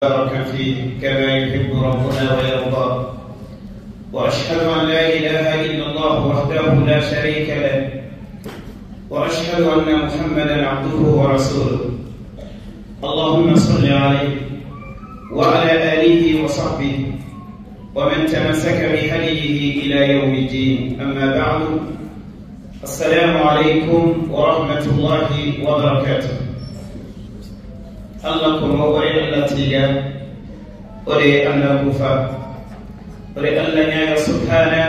بارك فيه كما يحب ربنا ويرضى. وأشهد أن لا إله إلا الله وحده لا شريك له، وأشهد أن محمدا عبده ورسوله. اللهم صل عليه وعلى آله وصحبه ومن تمسك بهديه إلى يوم الدين. أما بعد، السلام عليكم ورحمة الله وبركاته. الله كما وري الله تيغا وري الله كفا وري الله نيا سبحانه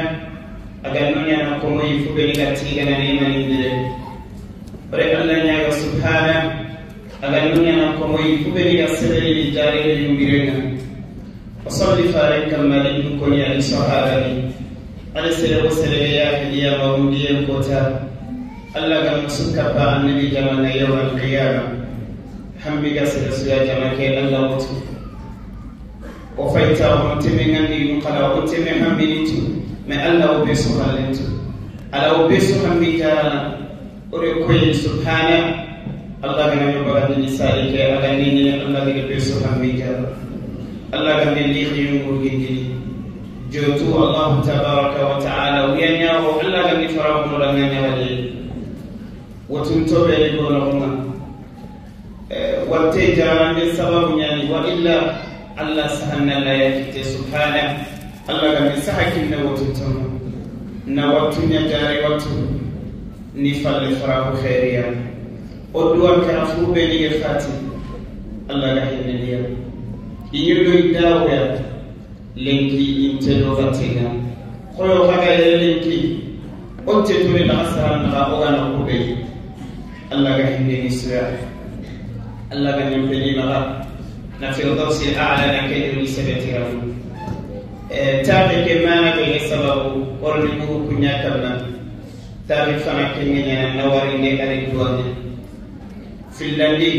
أغنو نيا كما يفبني تيغا نيما ندير وري الله نيا سبحانه أغنو نيا كما يفبني سبري جاري يمبيرنا وصلي فارك كما لنكون يا الصحابة على سلام وسلام يا هديا ومديا كوتا الله كما سكب النبي جمعنا يوم القيامة hambiga sere suya jama ke Allah wutu o fayta o teme ngandi mu kala o teme hambinitu me Allah o be suhallentu ala o be suhambi jarana o re koy subhana Allah gana yo barani ni sari ke ala ni ni Allah gana be suhambi jarana Allah gana li khiyum gindini jotu Allah tabaraka wa ta'ala wiyanya o Allah gana farahu la nganya wali wotunto be ni ko no watte jarande sababu ñani wa illa allah sahanna la yakitte subhana allah gami sahakinne wotuntono na wattuña jare wattu ni falle faraku xeeriya o duwa kara fuɓe nige fati allah ga henneniya iñulloy dawoya lenki inteɗogatenga koyo xaga yere lenki on tetore naxa sarannaxa ogana kuɓe allah ga henneni suya Allah kan nyempeni maka na firdausi a'la na kedi sebetira tabe ke mana ke sababu orni mu kunya kamna tabe fana kenya na wari ne kare duwane filandi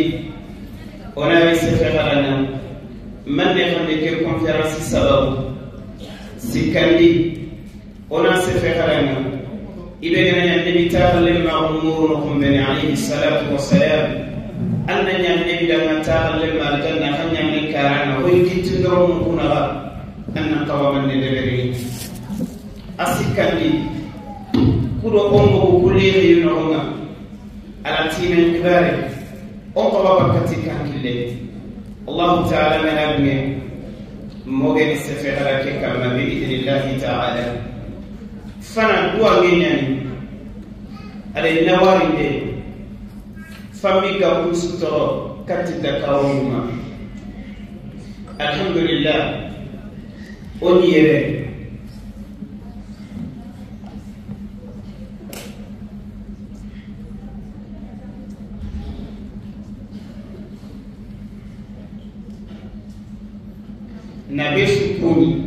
ona ri seferana man ne xamne ke conférence sababu sikandi ona seferana ibe gana nabi taale ma umuru khum alayhi salatu wassalam anna ñanne bidanga taxalle aljanna xa ñanne karanga oy kittindoromu kunaxa anna xawamanne deɓerini a sikkandi kuɗo on mogu kullixiyu noxonga ala timen xibare on xawa bakkati kan kille allahu taala mena dunge mogeni sefe xara ke kamma bi idnillahi taala fana duwange ñani aɗa nawarinde fammi ga kusutoro katti dakawuma alhamdulillah on yere na be sukuni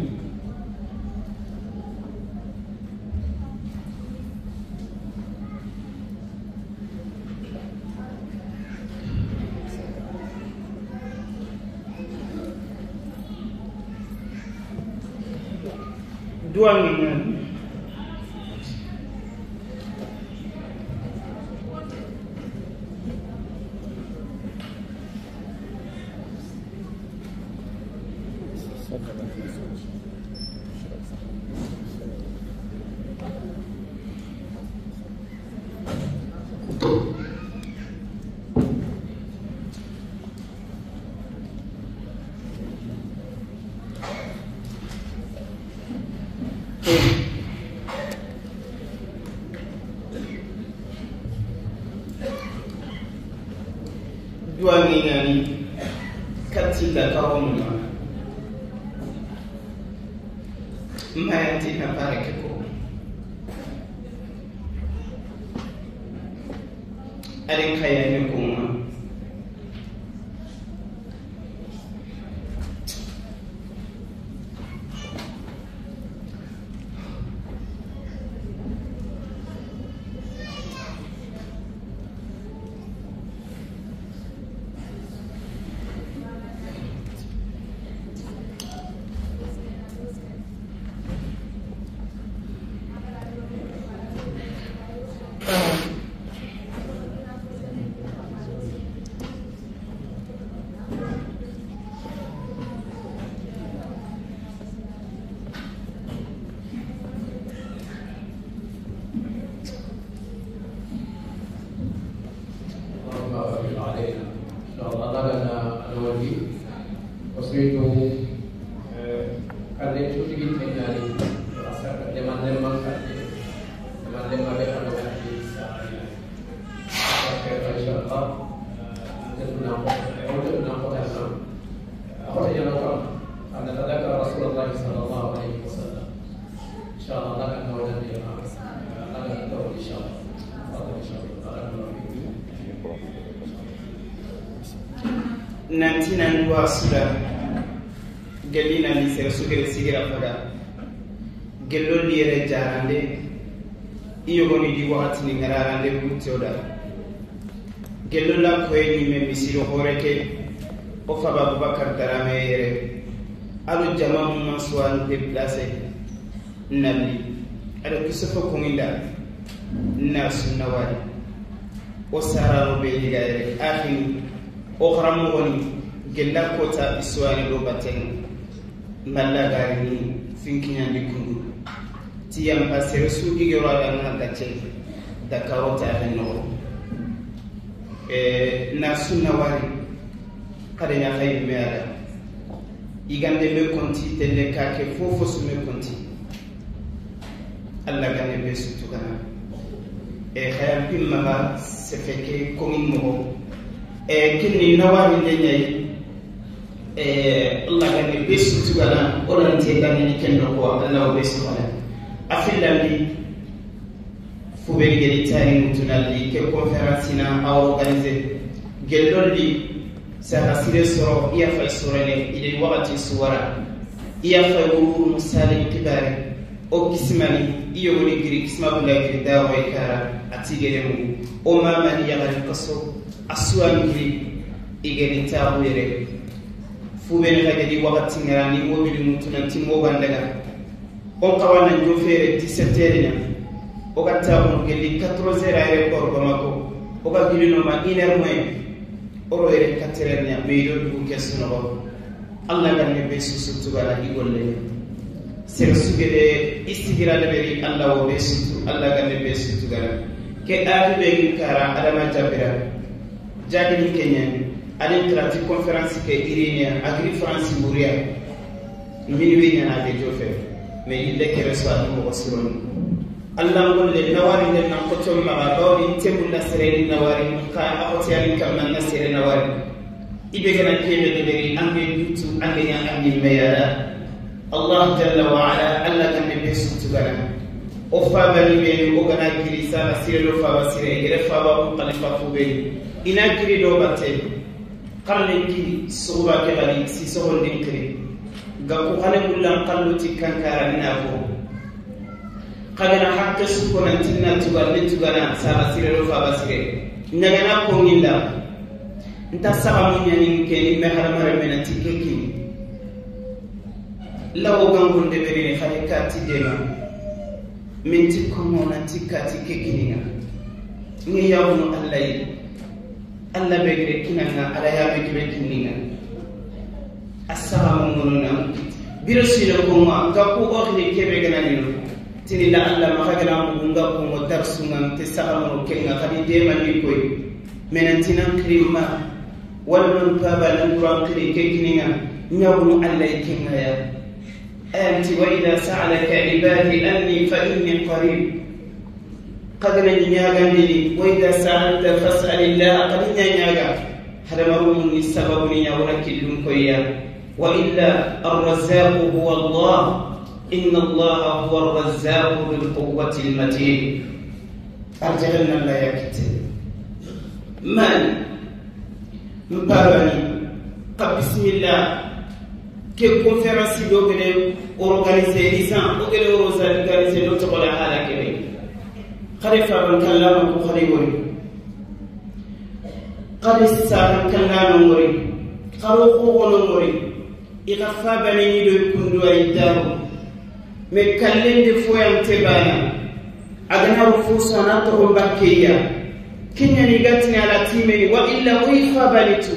duangingan duwangingani katti dakawonuma mayanti na barake ko aɗen kayane kuma Surtout kalle tutigi tenyari asaka deman deman kalle deman deman be kanu di sa parce que inshallah نتنا عودنا قتلنا أخرجنا كم أن نتذكر رسول الله صلى الله عليه وسلم إن شاء الله لك أن وجدنا لك أن إن شاء الله إن شاء الله بارك الله فيك nanti nan sura gelina ni sere sugere sigira faga gellol yere jarande iyogoni di wakati ni ngararande mutioda gellol la koye ni me misiro horeke o faba Abubakar Darame yere alo jama mumma suwan déplacé nabli ado kisofo konginda na sunna wari o sarano be yiga yere akhini o xaramogoni gella kota isuwani do baten malla garini finkiñandi kundu tiyam pa sere suugigero adanga gacce dakaro ta axe noxo na sunna wari xadeña xayimme ada igande me konti telle kake fofo su me konti alla gane be sutugana xayam pimmaxa sefe ke kongin moxo kinni nawari nde ñayi allah gane be sutugana orante gane kendo ko allah be sutugana afillandi fuberi geli tari mutunalli ke conférence na a organiser gellolli saka sire soro iya fay sorene ile wakati suwara iya fay wuru musali kibare o kismani iyo woni giri kisma bula giri dawo e kara atigere mu o mamani yagari kaso asuwan giri igeri tabu yere fubeni kagedi wakati ngarani mobili mutunanti mogandaga on kawana jofere 17 na o ga tabu gelli 4h aéroport Bamako o ga gilino ma 1h moins oro yere 4h nya meido dugu kesuno Allah ganne be susu tugala igolle ser sugede istigira leberi Allah wo be sutu Allah ganne be sutu gala ke afi be kara adama jabira jagini kenya adin trati conférence ke irenia agri France muria minuit nya na de jofe mais il est que reçoit ni mo siron Allah ngolle nawari den nan ko tom ma bawni temu nasere nawari ka akoti ani kam nan nasere nawari ibe gana kebe de beri ange dutu ange nya ange meyara Allah jalla wa ala Allah kan be sutugana o fa bani be o gana kiri sa sire lo fa basire gere fa ba ko khalifa fu be ina kiri do batte qarne ki suba ke bali si so ndin kiri ga ko khale mullan qalluti kankara nina ko kagana hakke sukona tinna tugal ni tugana sa basire lo fa basire nyagana ko nginda nta saba munyani ke ni me haramare mena tikeki lawo gangon de beri ni khale kati dema minti komo na tikati kekininga ngi yawnu Allah yi Allah be gre kinanga ala ya be gre kininga assalamu ngona biro sino ko ma ga ko o khini kebe gana ni tini la Allah ma khagala mu nga ko mo darsu ngam te saba mo kenga khadi dema ni koy menantina krima wallan paba nan qur'an kri kekininga nyawnu Allah kinga ya anti wa idha sa'alaka ibadi anni fa inni qarib qadna nyaga ni wa idha sa'alta fas'alillah qadna nyaga hada marumun ni sababu ni nyawra killum koyya wa illa ar-razzaq huwa Allah inna Allah huwa ar-razzaq bil quwwati al-matin arjalna la yakti man mparani ka bismillah ke conférence do gele organiser lisan o gele organiser do tola hala kebe khalifa ban kallama ko khali wori qad sa kallama wori kharo ko wono wori ila fa bani ni do kundu ay daru me kallende foyam tebana agana rufusa na to bakkeya kenya ni gatini ala timeni wa illa wifa banitu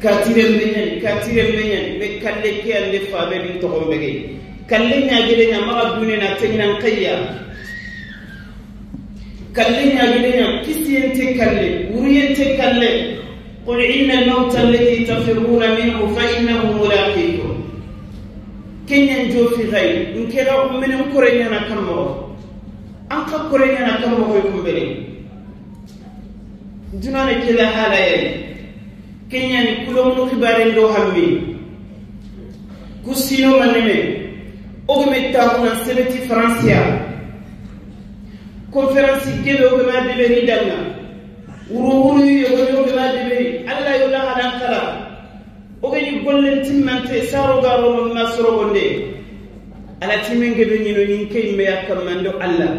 katire menyen me kalle ke ande fa be ni to gombege kalle nya gele nya ma dune na tenginan kayya kalle nya gele nya kisiyente kalle wuriyente kalle قل إن الموت الذي تفرون منه فإنه ملاقيكم كن ينجو في غير إن كلا من كورينا كم أنك كورينا كم هو يكون بني دونان كلا حالا يلي كن يعني كل من خبارين دو همي كسينو منمي أغمي تاونا سبتي فرنسيا conférence كيلو أغمي دبري دعنا ورو يغمي أغمي دبري الله يلا هذا كلا أغني قلن تمنتي سارو غارو ما سرو غندي على تيمين جبني نين كي ما يكمل الله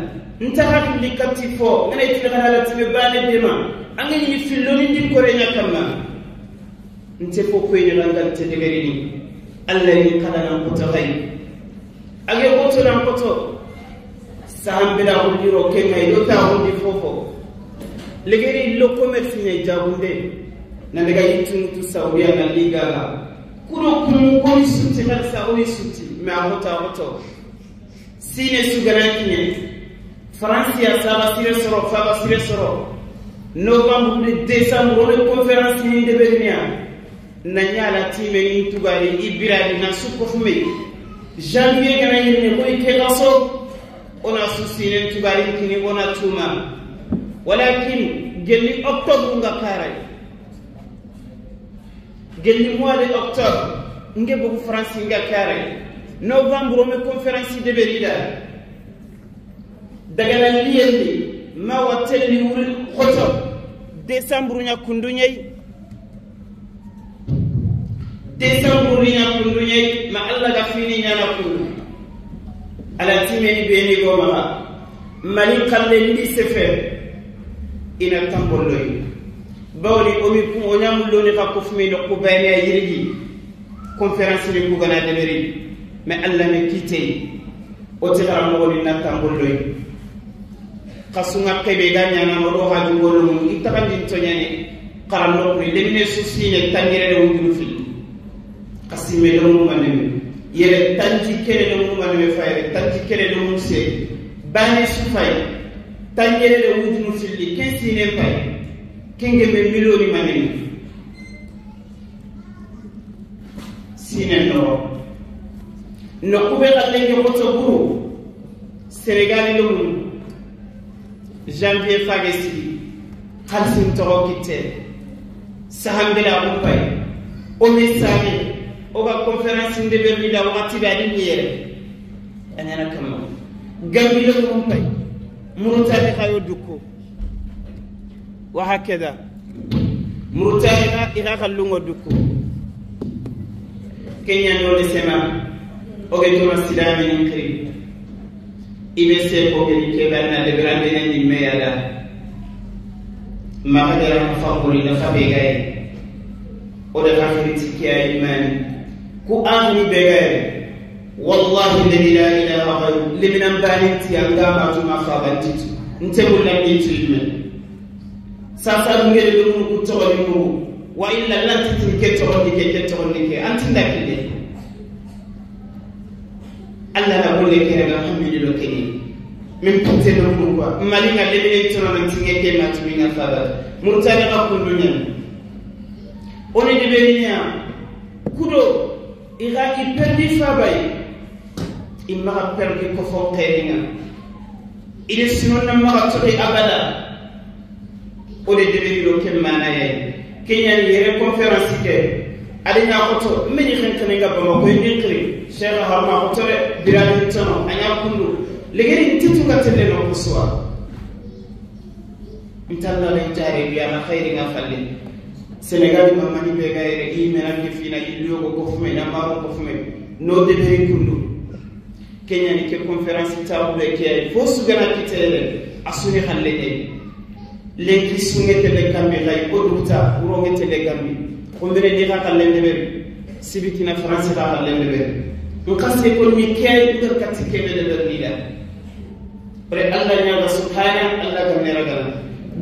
انت هاك اللي كتفو أنا يتلقى على تيم باني ديما أنا يفلوني دي كورينا كما انت فوقيني لانغان تدبريني الله يقلنا نقطة أجي قطة نقطة سام بلا غندي روكي ما يلوتا غندي فوفو لغيري لو كوميرس ني جابوندي نانغا يتونتو سعوديا ناليغا كودو كومو كوي سوتي خال سعودي سوتي ما غوتا غوتو سيني سوغرانكي فرنسيا سابا سيري سرو فابا سيري سرو نوفمبر ديسمبر اون كونفرنس ني دبرنيا نانيا لا تيمي نتوغاري إبرادي ناسو كوفمي janvier gana yirne koy ke gaso ona susine tubari kini ona tuma walakin gelli octobre nga karay gelli mois de octobre nge bogu france nga karay novembre me conférence de berida daga na liyendi ma watelli wuri khoto décembre nya kundunyai décembre nya kundunyai ma Allah ga fini nya na kundu ala timeni beni go ma mali kalle ndi sefer ina tambolloy bawli omi pu onyamullo ni ka kofmi no ko bayni yirigi conférence ni ku gana deberi mais Allah ne kite o te xaram mo ni na tambolloy kasunga kebe ga nyana no do ha dungolo mu itakandi to nyani xaram no ko lemine susine tangire de wudru fi kasime do mu manemi yere tanji kele do mu manemi fayre tanji kele do mu se bani su fay tangire de wudru fi kesine fay kenge be miloni manemi sine no no kube xalenge xoto buru Sénégal lo mu janvier fage sigi xalisin toxo kitte sahambela xumpay o message oga conférence ndeberni da waxati be adi ñiyere a ñana kamma Gambi lo xumpay Mauritanie xayo dukko wa hakada Mauritanie xa ixa xallungo dukko Kenya no le sema oge toma sidaminin xiri ibe se ko geli ke banna de grande ni meyala ma hadara faquri na fabe gay o de khafiri ki ay imani ku ahli be gay wallahi alladhi la ilaha ghayru limnan balinti anga ma tuma fabanti nte mulla ni tilme sasa ngel lu ku tawali mu wa illa lan tinke tawali ke tawali ke antinda kile Allah na golle kere ga alhamdulillah keni min putte no ko mali nga lebene tono nan tinge ke matumi nga faba murtani ka kundunya oni de berinya kudo ira ki perdi fabay imma perdi ko fo keringa ile sinon na ma to abada oni de beri lo ke mana ye kenya yere conférence ke ali nya koto meni xentene nga bama ko ni xiri cheikh harma kotore birani tono anya kundu legeri titu ka telle no kuswa intalla lay jare biya ma khairi nga falle Sénégal mamani be gayre i menan ke fina illo ko fume na maro ko fume no de beri kundu Kenya ni ke conférence table ke fo sugana kitere asuni xalle ne lenki sungete le kambi lay ko dukta urongete le gambi kombere ni ka xalle ne beri sibitina France ka xalle ne beri nkase ko ni kay ngar kati kebe de bernida bre Allah nya subhana Allah ka mera gala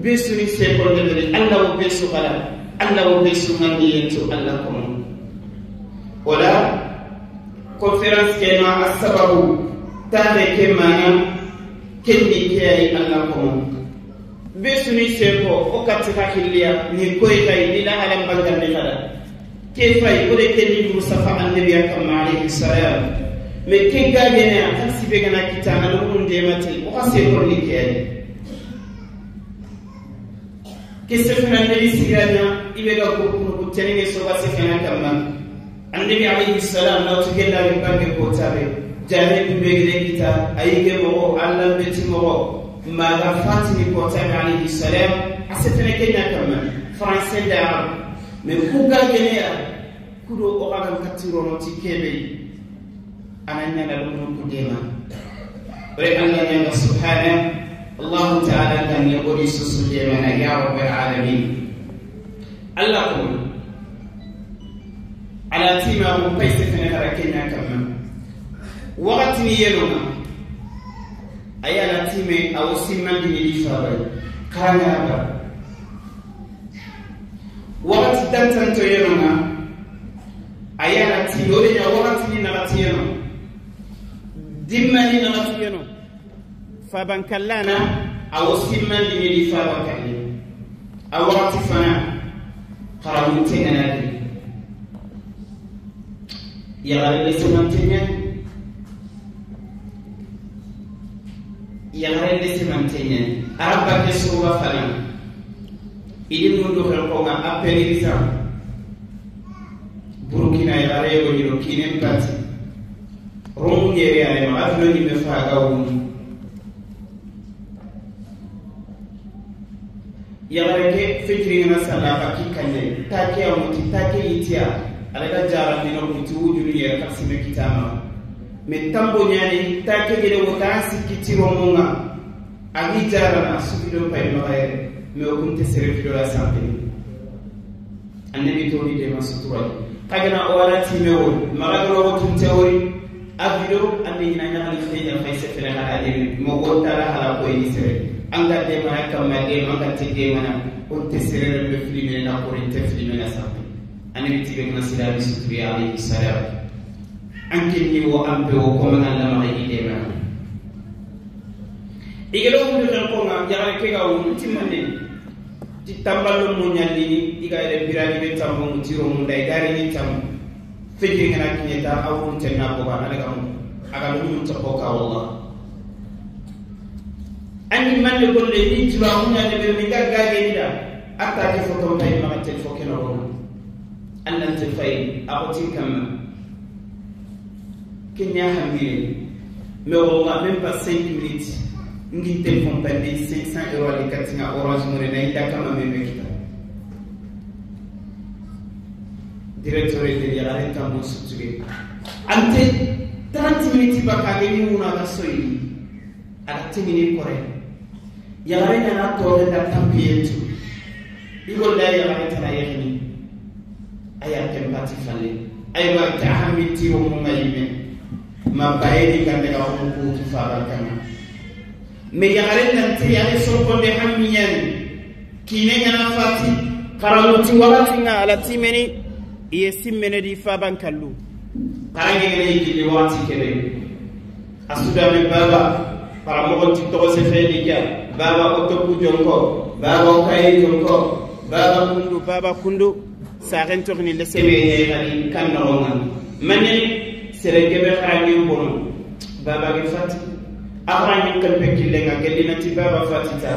besu ni se ko de beri Allah wo besu gala Allah wo besu ngani yento Allah ko wala conférence ke ma asababu tare ke mana kenni ke ay Allah ko Be suni seko o katika hilliya ni koy kay ni la halam bangal ni kada ke fay o de ke livre safa annabi akam alayhi salam me ke gagene a sibe gana kitana lo mun de mati o ka seko ni ke ke sefana annabi sigana ibe ga ko ko tenenge so ga sefana kamma annabi alayhi salam na to gella be bange ko tabe jame be gele kita ayige mo Allah beti mo ma ga fatini ko tabe alayhi salam asefana kenya kamma français da me ku ga gene ku do o ga katiro no ti kebe ananya na lu ko dema ore Allah ya subhanahu Allah ta'ala kan yaquli susu dema ya rabbal alamin Allah ko ala tima ko paise fene hara kenya kamma wakati ni yelona ay ala time aw simandi ni faray karanga ba wakati tantan to yelona ay ala time ore ya wakati ni nagati yelona dimmani nagati yelona fabankallana aw simandi ni fabankalle aw wakati fana qaramute nadi yagare semantenya yagare semantenya araba ke suba fana idi mundu ko nga appelisa burukina yagare go yiro kinen pati rongu yere ay ma aflo ni me fa ga wunu yagare ke fitri na sala ka kikanye take amuti take itia alaga jara ni no mutu wujunu yere kasime kitama me tambo nyani take gele wota sikitiro munga agi jara na sufido pay ma me okunte sere fido la santé annabi toni de masutura kagana o wala time wol magagoro ko tunte wori avido andi ina nyali fenya fay se fena hala de mo gontala hala ko ni sere anga de ma kamma de ma ka te de mana on te sere be filime na ko te filime na santé annabi tibe na sira suturi alayhi salam anke ni wo ambe wo ko man la ma yi de ma igelo mu de ko nga jara ke ga wo timane ti tambalo mo nyalli iga ele birani be tambo mu tiro mu dai gari ni tam fiji ngana kinyeta awu tenna ko ba na ga mu aga lu mu to ko ka wallah anni man le golle ni jiba mu nyande be mi ga ga ge ni da atta ke foto tay ma tel fo keno ko annan te fay akotin kam kenya hamire mais wallah même pas 5 minutes ngi téléphone pandi 500 euros ali katinga orange money na ida kama meme kita directeur de yara tambo sutuge ante 30 minutes baka ni wuna ka soyi ala timini kore yara na to da tampiyetu igol da yara tana yehni aya tempati falle ay wa ta hamiti o mo ngayime ma bayeni kan daga ko ko fa kana me yagare nanti ale sokonde hammiyan kine ngana fati karamuti wakati nga ala timeni iye simmene di faban kallu karange ngene yiki wakati kebe asuda me baba paramogo tiktok se feni kya baba otoku jonko baba okaye jonko baba kundu sa ren tourni le sebe ali kan no ngan manen serenge be karange mbono baba ge fati akhrani kan pekille nga gelli nanti baba fatita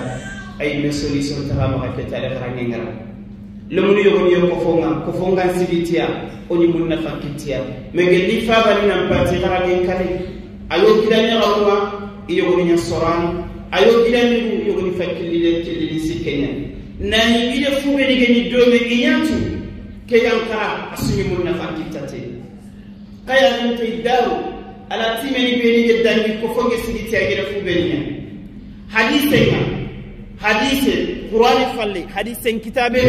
ay me solution ta ma ka ta le kharange ngara lomunu yogoni yo ko fonga siditia oni mun na fakitia me gelli fa bani nan pati kharange kale ayo kidani rawwa yogoni nya soran ayo kidani yogoni fakilli le tilli sikenya nani ide fube ni geni dome inyantu ke yankara asumi mun na fakitate kaya nan tay daru ala timeni beni dangi ko fonge sigiti agere fu beniya hadise nga hadise qur'ani falle hadise kitabe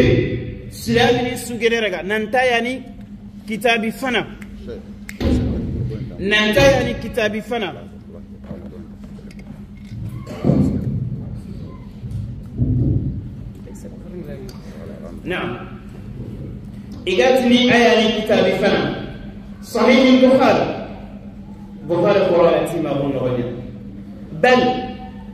silamini sugere raga nanta yani kitabi fana nanta yani kitabi fana نعم igatni ayani kitabi fana sahih al-bukhari بخاري قرآن ما بل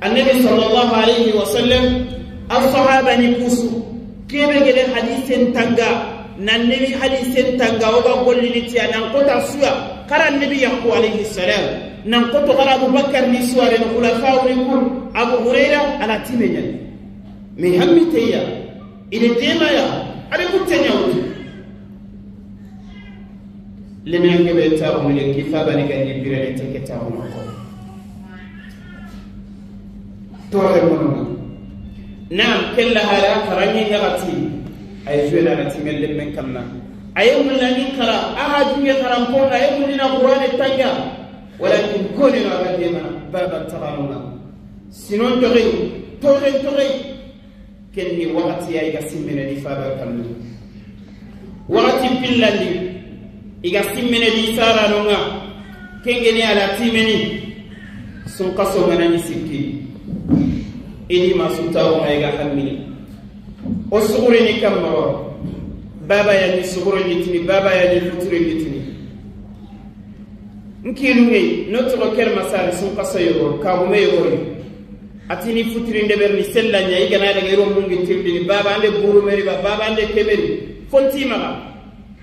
النبي صلى الله عليه وسلم As-sahaba ni kusu kebe gele hadisen tanga nan nabi hadisen tanga o ga gollini tiya nan kota suya kara nabi yaqu alayhi salam nan koto kara Abu Bakar ni suware no khulafa ni ku Abu Huraira ala timenya mi hammi teya ide tema ya abe kutenya wutu lemi ngebe ta o le kifa bani ga ni birale teketa o ko tore mono naam kella hala karangi ngati ay juela na timel men kamna ay mullani kara aha juye karam ko ay mullina qur'an tanga walakin koni na gadema baba taranuna sinon tore tore tore kenni wakati ay ga simmene di faba kallu wakati pillandi iga simmene di sara nonga kengeni ala timeni sun kaso ganani sikki ini masuta o ga hammini o sugure ni kamma baba ya ni sugure ni tini baba ya ni future ni tini nkilu ngi no to ker masari sun kaso yogo ka gume yogo atini future ndeber ni sella nya iga na daga ro mungi tirdini baba ande buru meri baba ande kemeri fonti maga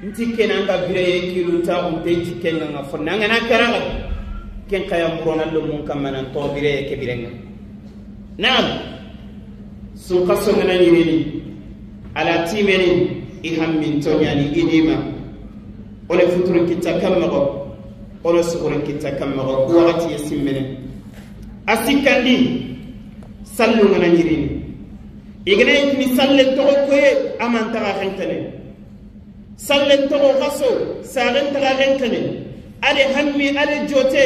nti kenanga bire kilu ta on te tikenga nga fonna nga na karaga ken kaya murona lo mun kamana to bire ke birenga naam sun kaso ngana ni ni ala timeni i hammin to nyani idima ole futuru kitta kammago ole suguru kitta kammago wakati yesimmene asikandi sallu ngana nyirini igene ni salle to ko amanta ga khentene salle to gaso saren ta khentene ale hammi ale jote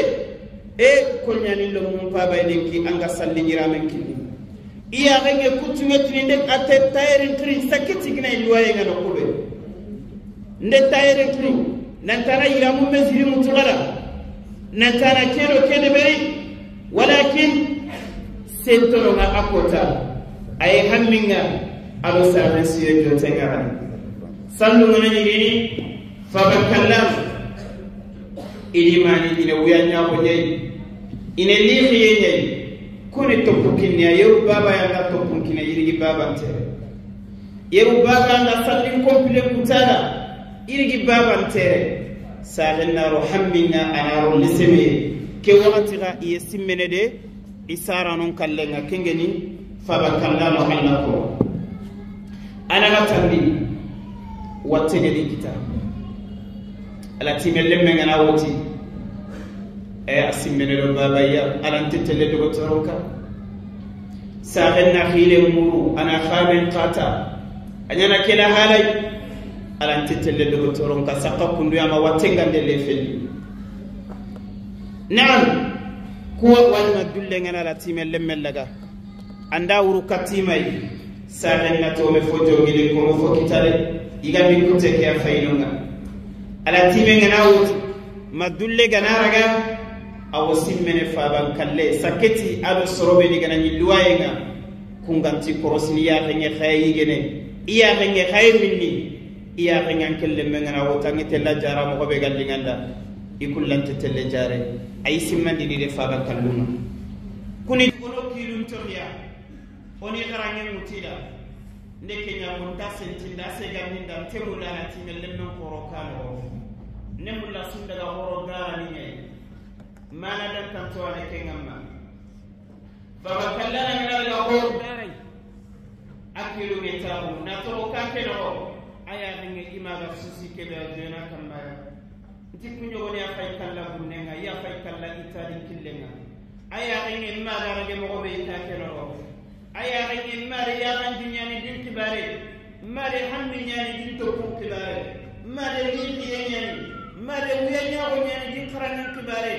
e ko nyani lo mum fa bay lenki anga salli nyiramen kinni iya renge kutunge tininde ate tayerin kri sakiti gina ilwaye ngano kube nde tayerin kri nantana yiramu mesiri mutugala nantana kero kede beri walakin sentoro nga akota ay hamminga alo sa siye jotenga sallu ngana nyirini fa bakallam ilimani ina wuyanya ko nyai ine lixiye ñayi kone toppukinne a yeru baba yanga toppunkina irigi babantere yeru baba yanga sallin kompile kutala irigi babantere saxen naro hamminga anaro liseme ke waxatixa iye simmene de i saranon kallenga kengeni faba kallano alla ko anaga tandi wattegedi kita ala time lemmengana woti e asimmene do babaya alante telle dogo toronka saxen na xile muru ana xamen qata anyana kela halay alante telle dogo toronka sakka kundu ama wattengande le felli naam kuwa walma dulle ngana la time lemmel laga anda wuru katimay saxen na tome fo jongile ko mo fo kitale iga mi kutte ke faynunga ala time ngana wuti madulle gana raga awo simmene faban kalle saketi ado sorobe ni gana nyiluwayenga kunganti korosini ya xenge xayi gene iya xenge xayi minni iya xengan kelle mengana wota ngite la jara mo be gallinganda ikullante telle jare ay simmandi ni de faban kalluna kuni ono kilum toxiya oni xarange mutila ndeke nya kunta sentinda seganinda temula na timelle men koro kano nemulla sundaga horo gara ni nyai mana dan tanto ale kengamma baba kallana ngala la horo darai akilu ngetahu na to ka keno aya ngi imaga susi kebe jena kambaya nti kunyo woni afay kalla bunnenga ya fay kalla itali killenga aya ngi imaga rage mo be ita keno aya ngi mari ya ran dunyani din kibare mari hammi nyani din to kun kibare mari li nyani mari wuyanya o nyani din karanan kibare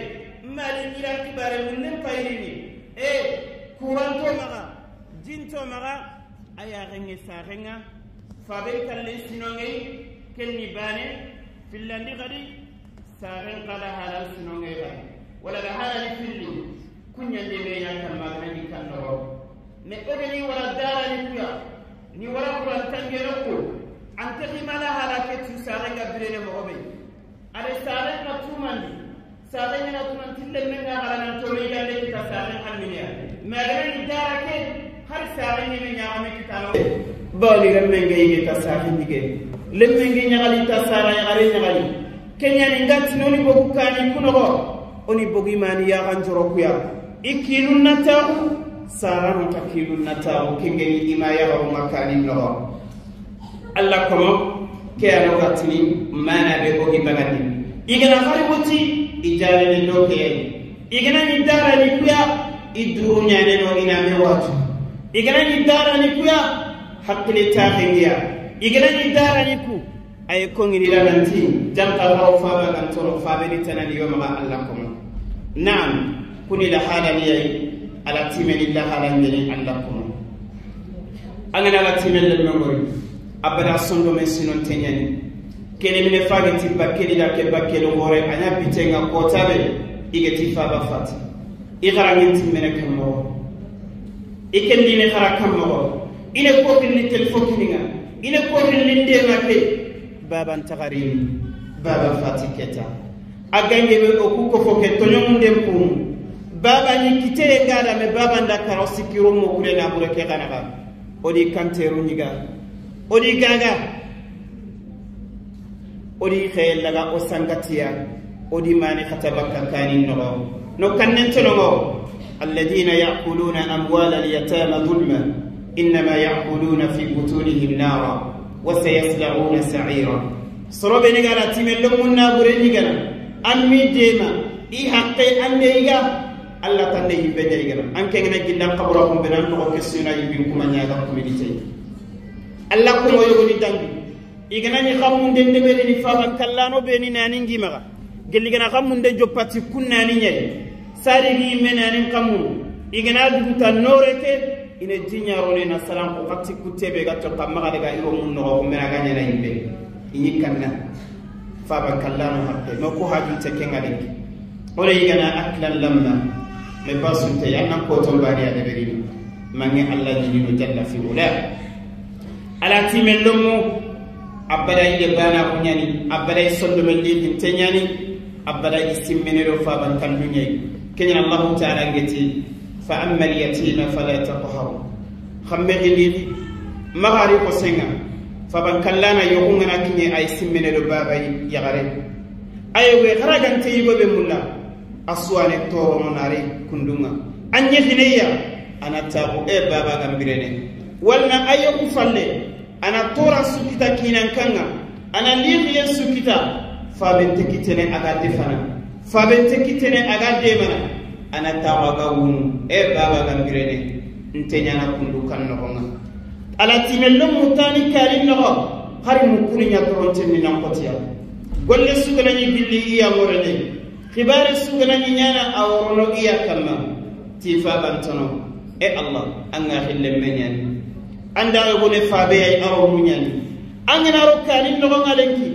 mari ngira kibare mun payrini e kuranto maga jinto maga aya ngi sarenga fabe kalle sinonge kenni bane fillandi gadi saren qala halal sinonge ba wala da halal filli kunyande be ya kan magana ni kan no me ogeni wala dara ni kuya ni wala kuran tangere ko ante mala halake tu saren ga birene mo obe ale saren na tumandi saren na tuman tille men ga halal to me yande ta saren halmiya magana ni dara ke Har sare ni me nyaame kitano bali remme ngi ta safi ndige lemme ngi nyagali ta sara yare nyagali kenya ni ngati noni bogu kani kunogo oni bogu imani ya ganjoro kuya ikilun natahu sara no takilun natahu kenge ima ya wa makani no Allah komo ke ano gatini mana be bogi bagandi igana hariboti ijale ni doke igana ni dara ni kuya iduru nyane no ina me watu igana ni dara ni kuya hakkile taxingiya igana ni dara ni ku ay kongini lalanti janta haro faba kan toro fabe ni tanani yoma Allah komo naam kuni la halani ay ala timeni la halani Allah komo angana ala timeni le mongori abada sondo men sinon tenyani kene mine fage ti bakeli la ke bakeli gore anya bitenga kotabe igeti faba fati igarangin timmene kammo ikendine khara kammo ine ko kinni telefoninga ine ko kinni ndema ke baba ntagarini baba fati keta agange be okuko foke tonyo ndem kum baba ni kite ngada me baba ndakara sikiro mo kule na bure ke kana ba odi kanteru nyiga odi gaga odi khayel laga o sangatia odi mani khatabaka kani no no kannen tono alladina ya'kuluna amwala al-yatama dhulma inma ya'kuluna fi butunihim nara wa sayasla'una sa'ira sorobe ni gara timello munna bure ni gara ammi dema i haqqe ande iga alla tande yimbe nyai gara anke ngena ginda qabra kum benan no kesina yibin kuma nyaaga community alla ko mo yogoni dangi igana ni xamunde ndebere ni faban kallano be ni nani ngimaga gelli gana xamunde joppati kunnani nyai sari gi menani xamun igana duguta noreke ina jinyarone na salam ko xatti kutebe ga to kamaga daga iro mun no ko mena ga nyana yimbe inyi kanna faban kallano hakke no ko haju te kenga lenki ore igana aklan lamma me basunte yanna ko to bari ya deberi mangi alla ni no jalla fi ula ala timellomo abada ide bana ko nyani abada sondo men li tenyani abada isimmenero faban kallunyai kenya Allah ta'ala ngeti fa amma al-yatima fala taqhar khamme li magari ko senga faban kallana yohungana kinye ay simmenero baba yagare ayewe kharagan teyigo be mulla aswane toro nare kundunga anye hineya ana tabu e baba gambirene walna ayoku falle ana tora sukita kinan kanga ana lixiye sukita fabente kitene aga defana fabente kitene aga demana ana tawa ga wunu e baba gambirene nteñana kundu kan noxonga ala timello mutani karin noxo xari mukuniña torontenni nan xotiya golle suganañi gilli iya ŋorene xibare suganañi ñana a worono iya kamma ti fabantono e Allah anga xille meñani anda yogone fabe ay aro muñani angana ro kanin noxonga lenki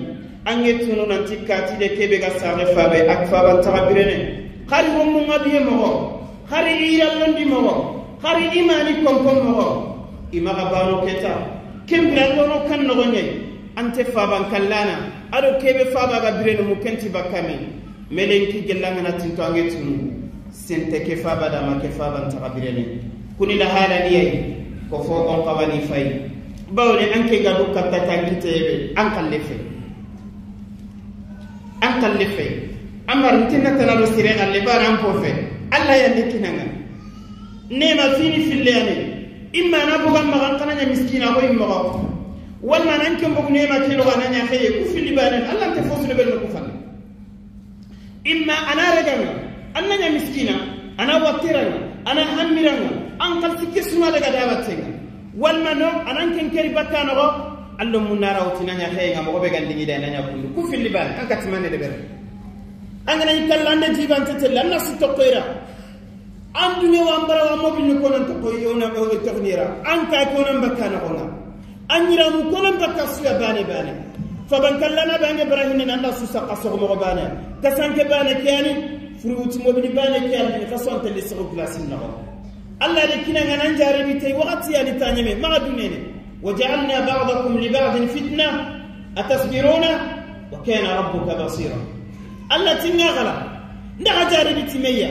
ange tunu nanti kati de kebe ga sare fabe ak faban taxabirene xari womunga biye moxo xari irallondi moxo xari imani kompon moxo imaxa bano keta kembirallono kan noxoñe ante faban kallana ado kebe faba ga birene mu kenti bakkame melenki gellangana tinto ange tunu sente ke faba dama ke faban taxabirene kuni la halaniyay ko fo on qawani fay bawne anke gadu katta tankitebe an kalle fe an kalle fe amar ntinna tanalo sire alle bara an po fe alla ya lekinanga nema fini fillani imma na bugan magan kananya miskina ko imma walma nan ke mbugu nema kelo gananya xeye ku filli banan alla te fosu be no ku falle imma ana reganga annanya miskina ana watiranga ana hamiranga an kalti kisuma daga dawatenga walma no anan ken keri bakkano go allo munara utinanya xeye ngam go be gandingi da nanya kundu ku filli ban an katimane de bere an ngana kallande jiban tetel anna sitoqira an dunye wa ambara wa mobil ko nan to koyona ko tognira an ka ko nan bakkano go an yiramu ko nan bakka suya bane bane faban kallana bange ibrahim nan Allah su saqa so mo bane kasanke bane kiyani fruit mobili bane kiyani façon tele so glasin na Allah de kina ngana jarabi tay waqti yani tanyame ma dunene waja'alna ba'dakum li ba'din fitna atasbiruna wa kana rabbuka basira Allah tinga gala ndaga jarabi timeya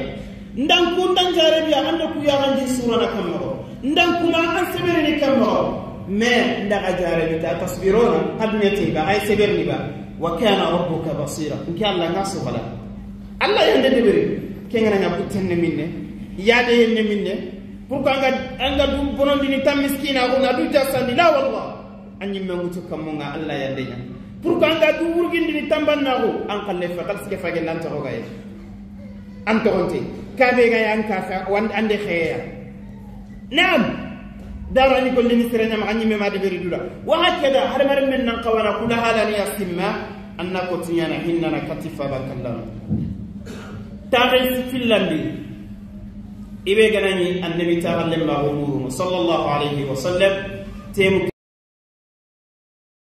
ndan ku ndan jarabi ando ku ya ganji sura na kammo Ndan kuma an sebere ni kammo mais ndaga jare ni ta tasbirona adunya te ba ay sebere ni ba wa kana rabbuka basira inka Allah ngaso wala Allah yande debere kengana nya butenne minne yaade yenne minne pourquoi anga du bonondi ni tam miskina ko na du jasandi la wallah anyi mengutu kamunga Allah yande nya pourquoi anga du wurgindi ni tambanna ko an kalle fa kal sike fage lan to gaye an to onte kabe ga yan ka fa wan ande kheya naam darani ko lini sere nyam anyi me ma de beri dula wa hakada har mar men nan qawana kula halani yasimma anna ko tinyana hinna na katifa bakallam taxe filandi ibe ganani annabi taxalle ma sallallahu alayhi wa sallam temu.